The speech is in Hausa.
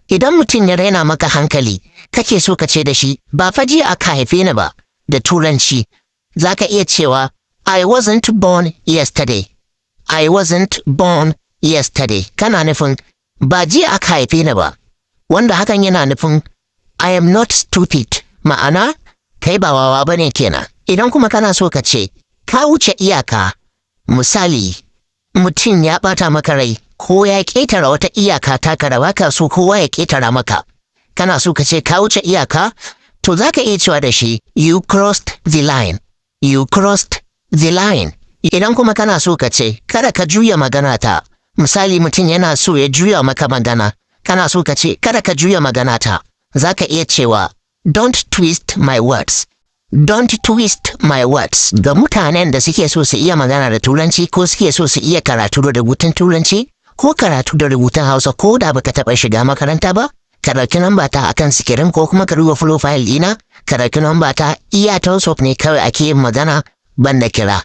Idan mutum ya raina maka hankali, kake so ka ce da shi, "Ba fa jiya aka haife ni ba," da Turanci, za ka iya cewa, "I wasn't born yesterday." "I wasn't born yesterday." Kana nufin ba jiya aka haife ni ba, wanda hakan yana nufin I am not stupid, ma'ana kai ba wawa bane kenan. Idan kuma kana so ka ce ka wuce iyaka, misali, mutum ya ɓata maka rai ko ya ƙetara wata iyaka taka da baka so kowa ya ƙetara maka, kana so ka ce ka wuce iyaka, to za ka iya cewa da shi, "You crossed the line." "You crossed the line." Idan kuma kana so ka ce kada ka juya magana ta, misali, mutum yana so ya juya maka magana, kana so ka ce kada ka juya magana ta, za ka iya cewa, "Don't twist my words." "Don't twist my words." Ga mutanen da suke so su iya magana da Turanci ko suke so su iya karatu da rubutun Turanci ko karatu da rubutun Hausa, ko da baka taɓa shiga makaranta ba, ka ɗauki namba ta akan screen ko kuma ka duba profile ɗina, ka ɗauki namba ta. Iya ta WhatsApp ne kawai ake yin magana, banda kira.